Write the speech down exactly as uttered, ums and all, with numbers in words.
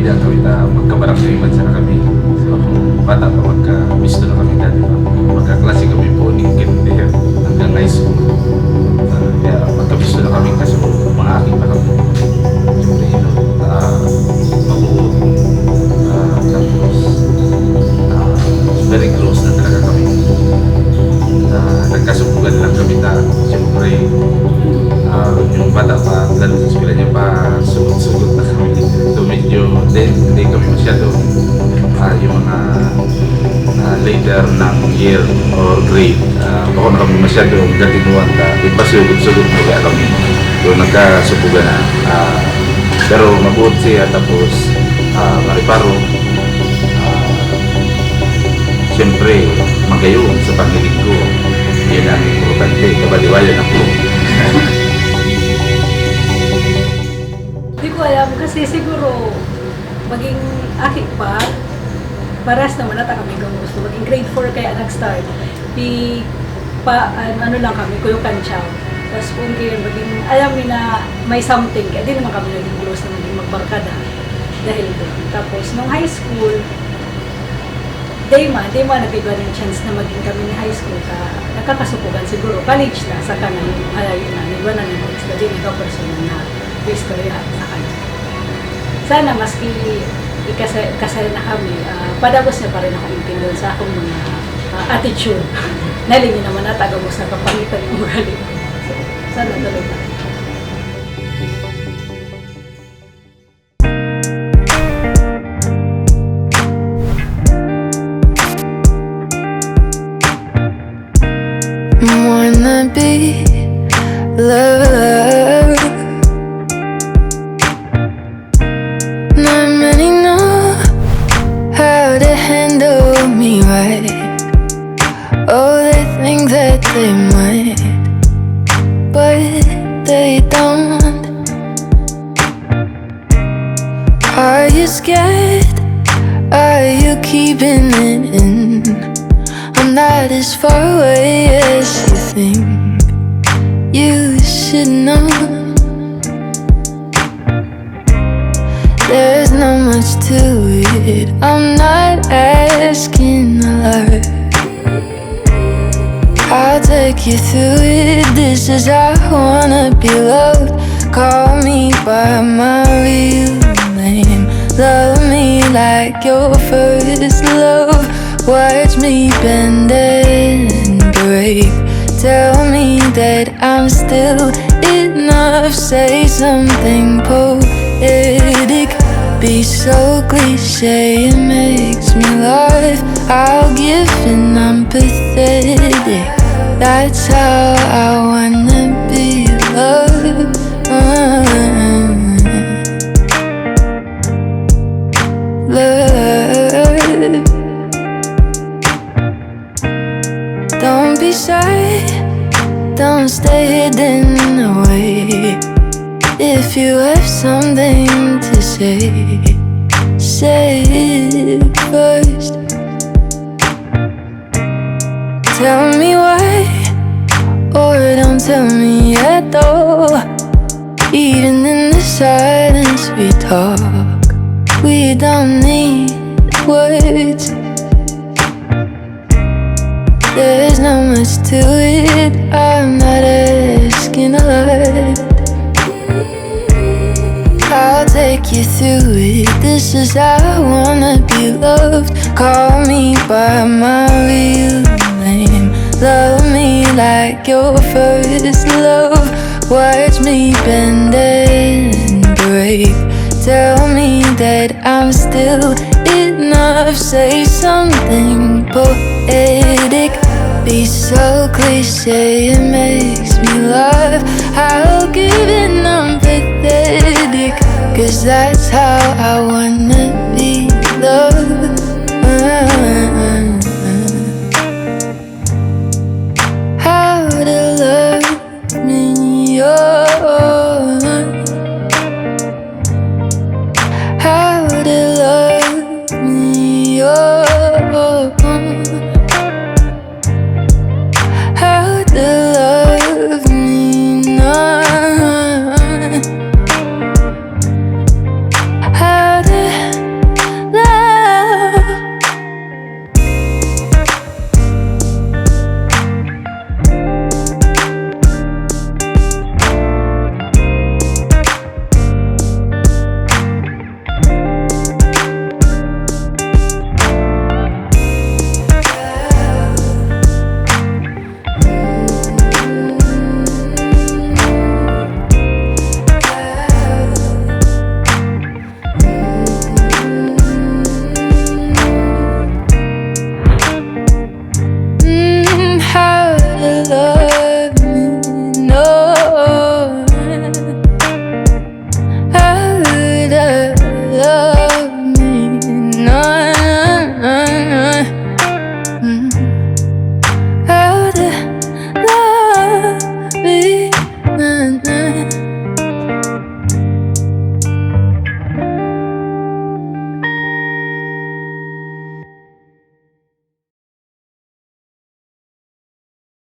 Kaya kami na magkabarangay man sana kami. So, bata pa, magkabisto na kami dati pa. Magkaklase kami po ni Kenneth hanggang high school. Ah, kaya magkabisto na kami kasi mga aki pa kami. Siyempre, yun, ah, mabuo. Ah, tapos, ah, very close na talaga kami. Ah, nagkasubugan lang kami na, siyempre, ah, yung bata pa, lalo sa eskwela niya pa, sugot-sugot na kami. So, medyo, hindi, hindi kami masyado, ah, yung mga, ah, later ng year or grade, ah, bako na kami masyado gatinuan ka, ipasugot-sugot na kaya kami. So, nagkasubugan na. Ah, pero mabuot siya, tapos, ah, mariparo. Ah, siyempre, magayon sa paghiling ko. Yan ang importante, kabaliwayan ako. Di ko alam kasi siguro maging aki pa, paras naman ata kami kung gusto. Maging grade four kaya nag-start. Di pa, ano, ano lang kami, kuyo kantsaw. Tapos kung kaya maging, alam mi na may something, kaya di naman kami naging close na maging magbarkada dahil doon. Tapos nung high school, di man, di man nabigyan ng chance na maging kami ni high school ka, nagkakasubugan siguro, college na, sa kanan, ay, na, nagwa na ng next, di nagka-personal na istorya sa kanya. Sana maski ikasa-, kasal na kami, ah, padagos niya pa rin ako intindon sa akong mga, ah, attitude. Nalingi naman ata gabos na kapangitan ng ugali. So, sana tuloy na. Wanna be loved. Not many know how to handle me right. Oh, they think that they might, but they don't. Are you scared? Are you keeping it in? I'm not as far away as you think. You should know. There's not much to it. I'm not asking a lot. I'll take you through it. This is I wanna be loved. Call me by my real name. Love me like your first love. Watch me bend and break. Tell me that I'm still enough. Say something poetic. Be so cliche, it makes me laugh. I'll give in, I'm pathetic. That's how I wanna be loved. Love. Don't be shy, don't stay hidden away. If you have something to say, say it first. Tell me why, or don't tell me at all. Even in the silence we talk, we don't need words. There's not much to it, I'm not asking a lot. I'll take you through it, this is I wanna be loved. Call me by my real name, love me like your first love. Watch me bend and break. Tell me that I'm still enough. Say something poetic. Be so cliche, it makes me laugh. I'll give in, I'm pathetic. Cause that's how I wanna be loved. How to love me, oh. How to love me, oh. How to love me, not. How